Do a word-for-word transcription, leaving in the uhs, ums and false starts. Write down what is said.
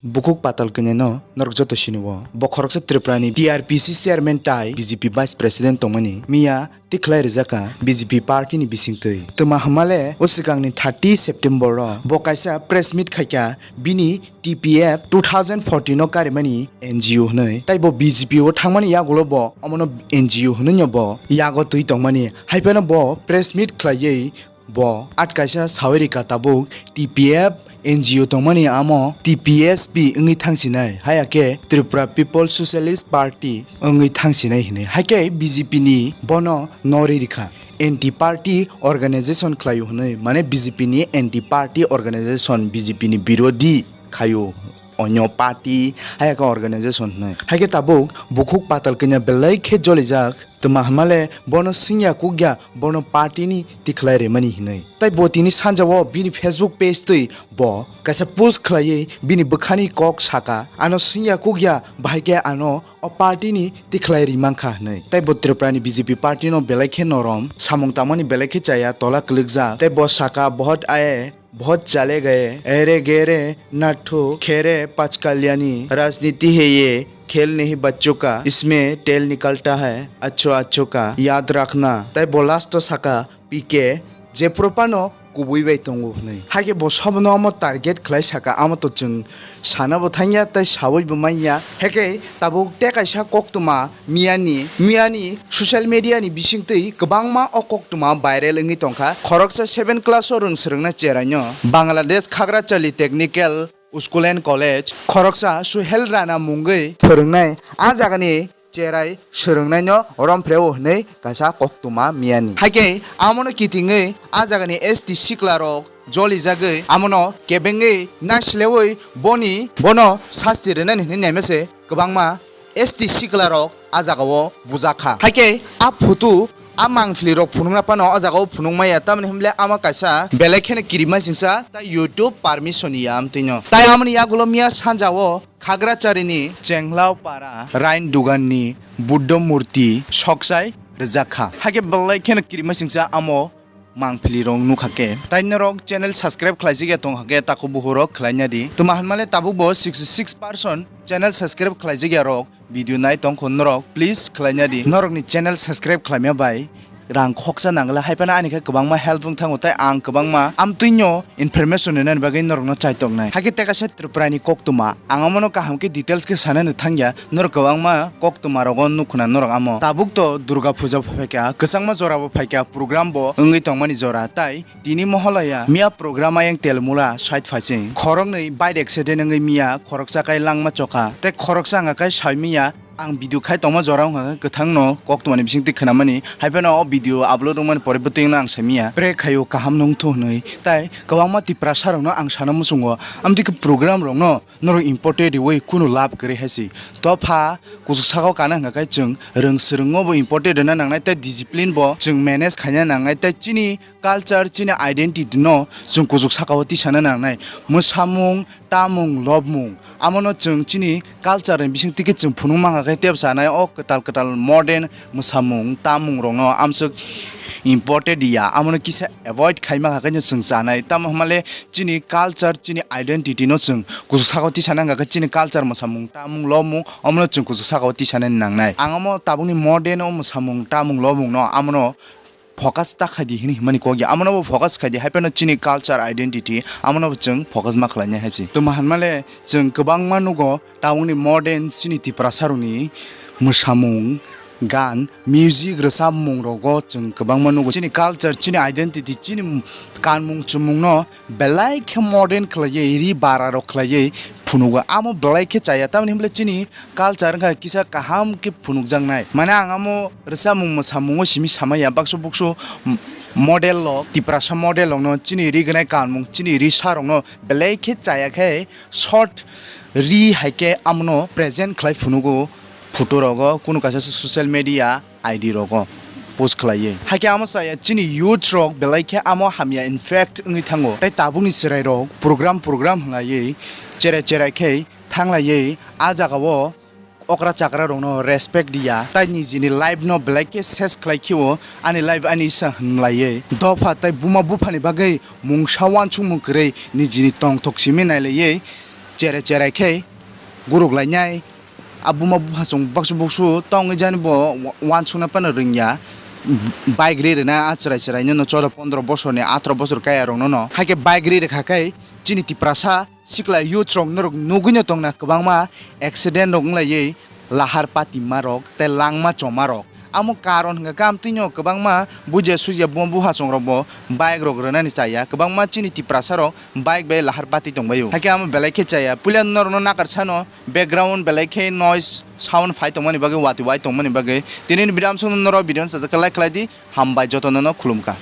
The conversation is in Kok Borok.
Bukhuk patal kwnwi no norok joto sini o. Bo khoroksa Tripura ni T R P C chairman tai B J P vice president tongmani miya tikhlai rijak kha B J P party ni bisingtwi. Twma hwnmale o swkangni thirty September o bo kaisa press meet khaikha bini T P F two thousand fourteen o karimani N G O hwnwi. Tai bo B J P o thangmani yagulo bo omono N G O hwnwi no bo yago twi tongmani. Haiphano bo press meet khlaiwi bo at kaisa sawi rikha tabuk T P F N G O tongmani amo T P S P wngwi thangsinai, haya khe Tripura People Socialist Party wngwi thangsinai hinwi. Haikhe B J P ni bono nori rikha, anti party organization khlaio hinwi, mane B J P ni anti party organization, B J P ni birodhi khaio. Onyo party, haya khe organization hinwi. Haikhe tabuk bukhuk patal kanya belai khe jolijak. Twma hwnmale bono swngya kukya bono party ni tikhlai remani hinwi. Tai bo tini sanjao bini Facebook page twi bo kaisa post khlaiwi bini bwkhani kok saka, ano swngya kukya bahai khe ano o party ni tikhlai ri mankha hinwi. Tai bo Tripura ni B J P party no belai khe norom, samung tangmani belai khe chaya, tola kwlwkjak. Tai bo saka bahut aye, bahut chale gaye, ere gere nathu khere pachkalyani rajniti hai ye khel nahi bachcho ka, isme tel nikalta hai, achho achho ka yaad rakhna. Tai bo last o saka P K je propano kubui bai tongo hinwi. Haikhe bo sobono omo target khlai saka, amo to chwng sana bo thangya tai sawi bo manya. Haikhe tabuk tei kaisa koktwma miyani, miyani social media ni bisingtwi kwbangma o koktwma viral wngwi tongkha. Khoroksa seven class o rwng swrwngna cheraino Bangladesh Khagrachari Technical School and College khoroksa Suhel Rana mungwi phwrwngnai a jagani cherai swrwngnaino romphre o hinwi kaisa koktwma miyani. Haikhe amono kitingwi a jagani S T siklarok jolijagwi amono kebengwi nasilewi boni bono sasti rwnani hinwi nemese kwbangma S T siklarok a jagao bujakha. Haikhe a photo a mangpili rok phunukna phano o jagao phunukmaya, tamni hwnle ama kaisa belai kheno kirima singsa tai YouTube permission ya amtwino. Tai amoni yagulo miya sanjao Khagracharini Chenglao para Rain Duganni Buddho murti soksai rwjakha. Haikhe belai kheno kirima singsa amo mangpili rok nukha khe. Tai norok channel subscribe khlaisik ya tongkha khe takhuk bukhuk rok khlaina di. Twma hwnmale tabuk bo sixty six percent channel subscribe khlaisik ya rok video nai tongkho norok, please khlaina di. Norokni channel subscribe khlaima bai rang khoksa nangla, haiphano ani khe kwbangma help wng thango, tai ang kwbangma amtwino information rwnani bagwi norokno chaitok nai. Haikhe tei kaisa Tripura ni koktwma, ang omono kaham khe details khe sanani thangya, norok kwbangma koktwma rogo nukhuna norok amo. Tabuk to Durga Puja bo phaikha, kwchangma jora bo phaikha, program bo wngwi tongmani jora, tai tini Mohalaya miya program ayang telmula side phaising khoroknwi bike accident wngwi miya khoroksa kai langma chokha, tei khoroksa wngkha kai saimiya. Ang video khai tongma jora wngkha khe kwthangno koktwmani bisingtwi khwnamani, haiphano o video upload wngmani pore bwtwino ang saimiya. Pray khaio kaham nungthu hwnwi, tai kwbangma Tiprasa rokno ang sana muchungo, amtwi khe program rokno norok important riwi kunu lab kwrwi hai se. Topha kuchuk saka o kana hwnkha khe chwng rwng swrwng o bo important rwna nangnai, tei discipline bo chwng manage khaina nangnai, tei chini culture, chini identity no chwng kuchuk saka o tisana nangnai. Mwsamung, tamung, lobmung, amono chwng chini culture ni bising twi khe chwng phunuk mankha khe tei bwsa nai o kwtal kwtal modern mwsamung, tamung rokno amswk important ya, amono kisa avoid khai mankha khe chwng chanai. Tamo hwnmale chini culture, chini identity no chwng kuchuk saka o tisana hwnkha khe chini culture mwsamung, tamung, lobmung, omono chwng kuchuk saka o tisana nangnai. Ang omo tabukni modern o mwsamung, tamung, lobmung no amono focus ta khaidi hini himani kok ya, amono bo focus khaidi, haiphano chini culture identity amono bo chwng focus ma khlainai hai se. Tuma hwnmale chwng kwbangma nugo tabukni modern chini Tiprasa rokni mwsamung, gan, music, rwchapmung rogo chwng kwbangma nugo. Chini culture, chini identity, chini kanmung chumung no belai khe modern khlaiwi, ri bara rok khlaiwi phunugo. Amo belai khe chaya, tamoni hwnmale chini culture wngkha kisa kaham khe phunukjaknai. Mane ang amo rwchapmung mwsamungo simi samaya, baksa buksu model rok, Tiprasa model rokno chini ri gwnai kanmung, chini risa rokno belai khe chaya khe short ri hai khe amono present khlai phunugo photo rogo, kunu kaisa social media I D rogo post khlaiwi. Haikhe amo chaya chini youth rok belai khe amo hamya infect wngwi thango. Tai tabukni chwrai rok program program hwnlaiwi cherai cherai khe thanglaiwi a jagao okra chakra rokno respect diya. Tai nijini life no belai khe ses khlai kheo ani life ani isa hwnlaiwi. Dopha tai buma buphani bagwi mungsa uansukmung kwrwi nijini tongthok simi nailaiwi chere chere khe guruk lainai. A buma buphasong baksu buksu tongwi jani bo wa-, wansukna phano rwngya. Bike ri rwna a chwrai chwraino no chauda pondro bosorni atro bosor kaya rokno no. Haikhe bike ri rwkha khe chini Tiprasa sikla youth rok norok nugwino tongna kwbangma accident rok wnglaiwi lahar patima rok tei langma choma rok. Amo karon hwnkha khe amtwino kwbangma bujiya sujiya buma buphasong rokbo bike rok rwnani chaya. Kwbangma chini Tiprasa rok bike bai lahar pati tongbaio. Haikhe amo belai khe chaya. Puila norokno nakarsano background belai khe noise sound phai tongmani bagwi, watwi wai tongmani bagwi. Tini ni video amsukno norok video no sajak khe like khlai di. Hambai jotono no khulumkha.